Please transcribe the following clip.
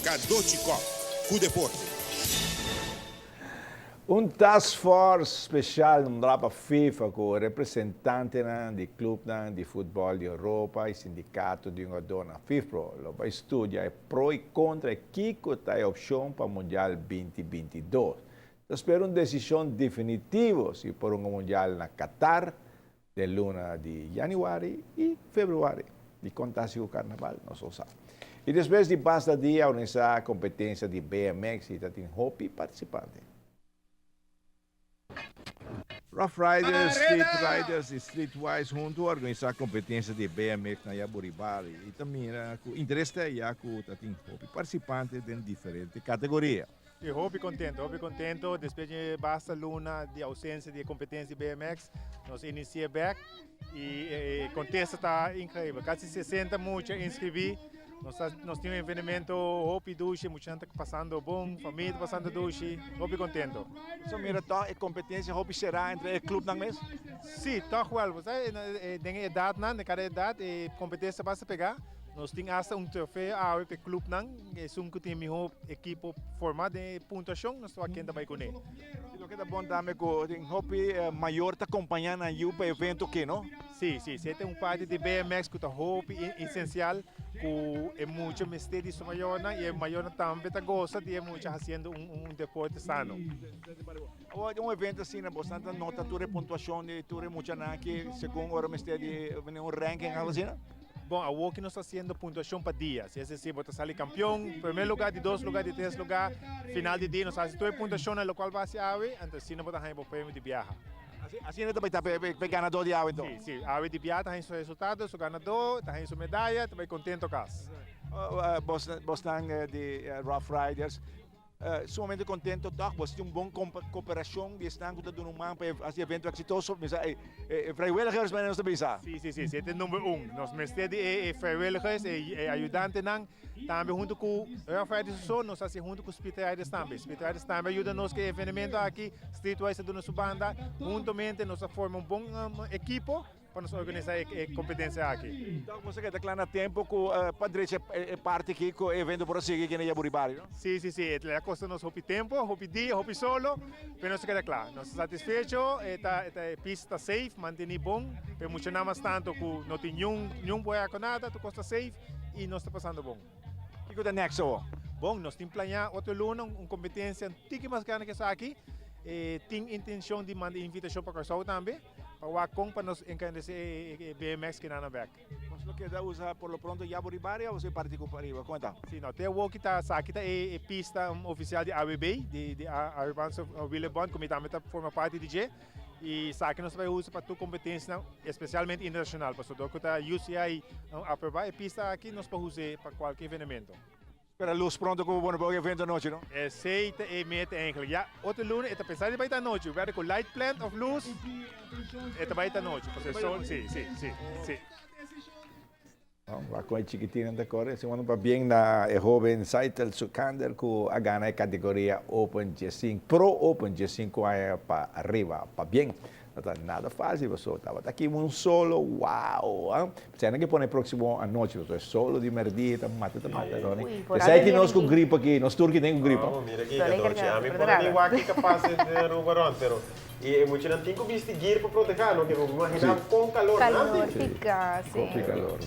Cadochi Kock, cu deporte. Un task force special nombra pa FIFA cu representantenan di clubnan di futbol di Europa y sindicato di hungadornan FIFPro lo bay studia e pro y contra y kico ta e opcion pa Mundial 2022. Ta spera un decision definitivo si por hunga Mundial na Qatar den luna di januari y februari. Di con ta haci cu carnaval nos no sa. Y despues di basta dia a organisa competencia di BMX y ta tin hopi participante. Rough Riders, Street Riders y Streetwise hunto a organisa competencia di BMX na Yaburibari y ta mira cu interes ta ya cu ta tin hopi participante den diferente categoria. Si, hopi contento, hopi contento. Despues di basta luna di ausencia di e competencia di BMX, nos inicia bek y e contesta ta increibel. Casi 60 mucha inscribi. Nos ta, nos tin un evenemento hopi dushi, muchanan ta pasando bon, familia ta pasando dushi, hopi contento. So mira toch e competencia hopi sera entre e clubnan mes? Si, toch wel. Bo sa, den e edadnan, den cada edad e competencia basta pega. Nos tin hasta un trofeo awe pa e clubnan, esun cu tin e miho ekipo forma den e puntuacion, nos ta wak ken ta bay cune. Si, loke ta bon tambe cu tin hopi mayor ta compaña nan yu pa e evento aki, no? Si, si, si e ta un parti di BMX cu ta hopi esencial cu e mucha mester di su mayornan y e mayornan tambe ta goza di e mucha haciendo un deporte sano. Awor den un evento asina boso ta nota tur e puntuacion di tur e muchanan aki segun ora mester di un ranking algo asina? Bon, awor ki nos ta haciendo puntuacion pa dia. Si es decir, bo ta sali campeon, primer lugar, di dos lugar, di tres lugar, final di dia nos haci tur e puntuacionnan locual bo haci awe, anto asina bo ta haña bo premio di biaha. Asina ta bay ta p'e ganador di awe enton? Si, si, awe di biaha ta haña su resultado, su ganador, ta haña su medaya, ta bay contento cas. Bosnan di Rough Riders Sumamente contento toch, bo tin un bon cooperacion di esnan cu ta duna un man pa e haci evento exitoso, mi sa e vrijwilligers manera nos ta bisa. Si, si, si, si e ta e number un. Nos mester di e vrijwilligers, e ayudantenan, tambe hunto cu Rough Riders so, nos haci hunto cu Speed Riders tambe. Speed Riders tambe a yuda nos cu e evenemento aki, Streetwise a duna su banda, huntomente nos a forma un bon ekipo. Pa nos organisa e competencia aki. Dòk, boso keda kla na tempo ku pa drecha e parti aki ku e evento por a sigui aki na Yaburibari, no? Si, si, si. E a kosta nos hopi tempo, hopi dia, hopi solo, pero nos a keda kla. Nos ta satisfecho, e ta e pista ta safe, manteni bon, pero muchanan mas tanto ku no tin niun niun boeako nada, tur kos ta safe i nos ta pasando bon. Kiko ta next awor? Bon, nos tin plañá otro luna un competencia un tiki mas grandi ku esaki. Tin intencion di manda invitacion pa Kòrsou tambe. Pa wak kon pa nos engrandece e BMX ki nan bek. Nos lo keda usa por lo pronto ya Boribari of e parti ku pariba? Kon ta? Si no, te awor ki ta esaki ta e pista oficial di AWB, di Arubaanse Wielerbond, ku mi tambe ta forma parti di dje. I esaki nos ta bai usa pa tur kompetensianan, espesialmente internashonal, pasobra dor ku ta UCI aproba e pista aki, nos por us'é pa kualke evenemento. Spera luz pronto cu bo por evento anochi no. Esey ta e meta eigenlijk. Ya otro luna e ta pensa di bay ta anochi. Whether cu light plant of luz e ta bay ta anochi. Pasobra e sol si si si si. Wak con e chikitinnan ta core. Esey wando pabien na e hoben Saitel Sukander cu a gana e categoria Open 15, Pro Open 15 aña pa ariba. Pabien. No ta nada fácil pasobra tabata aki un solo wow ah. P'esei nan ke pone próximo anochi pasobra e solo di merdia ta mata ta mata Ronnie. P'esei ki nos ku grip aki, nos tur ki tin ku grip. Oh, mira ki cadochi. Ami por a ni wak ki capaz den Aruba rond, pero y e muchanan tin ku bisti gear pa proteha, no? Ke bo imagina kon calor nan tin. Calor pica, si. Hopi calor, si.